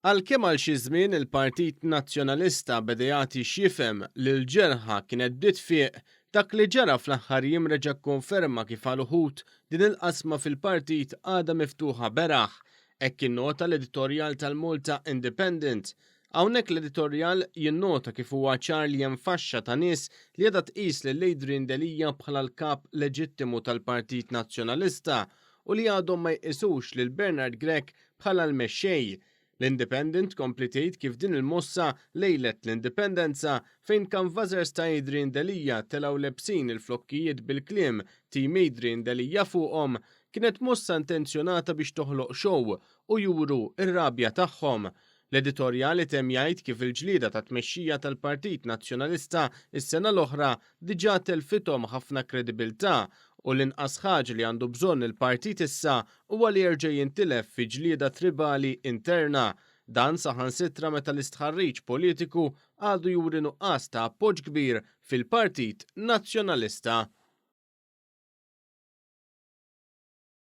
Għalkemm għal xi żmien il-Partit Nazzjonalista beda jagħti x'jifhem li l-ġerħa kienet bdiet tfieq, dak li ġara fl-aħħar jiem reġa' kkonferma kif għal uħud din il-qasma fil-partit għadha miftuħa beraħ. Hekk innota l-editorjal tal-Malta Independent. Hawnhekk l-editorjal jinnota kif huwa ċar li hemm faxxa ta' nies li għadha tqis lil Adrian Delia bħala l-kap leġittimu tal-Partit Nazzjonalista u li għadhom ma jqisux lil Bernard Grech bħala l-mexxej. L-Independent tkompli tgħid kif din il-mossa lejlet l-Indipendenza fejn kanvasers ta' Adrian Delia telgħu lebsin il-flokkijiet bil-kliem Team Adrian Delia fuqhom kienet mossa intenzjonata biex toħloq show u juru r-rabja tagħhom. L-editorjal itemm jgħid kif il-ġlieda tat-tmexxija tal-Partit Nazzjonalista s-sena l-oħra diġà telfithom ħafna kredibilità u l-inqas ħaġa li għandu bżonn il-partit issa huwa li jerġa' jintilef fi ġlieda tribali interna. Dan saħansitra meta l-istħarriġ politiku għadu juri nuqqas ta' appoġġ kbir fil-Partit Nazzjonalista.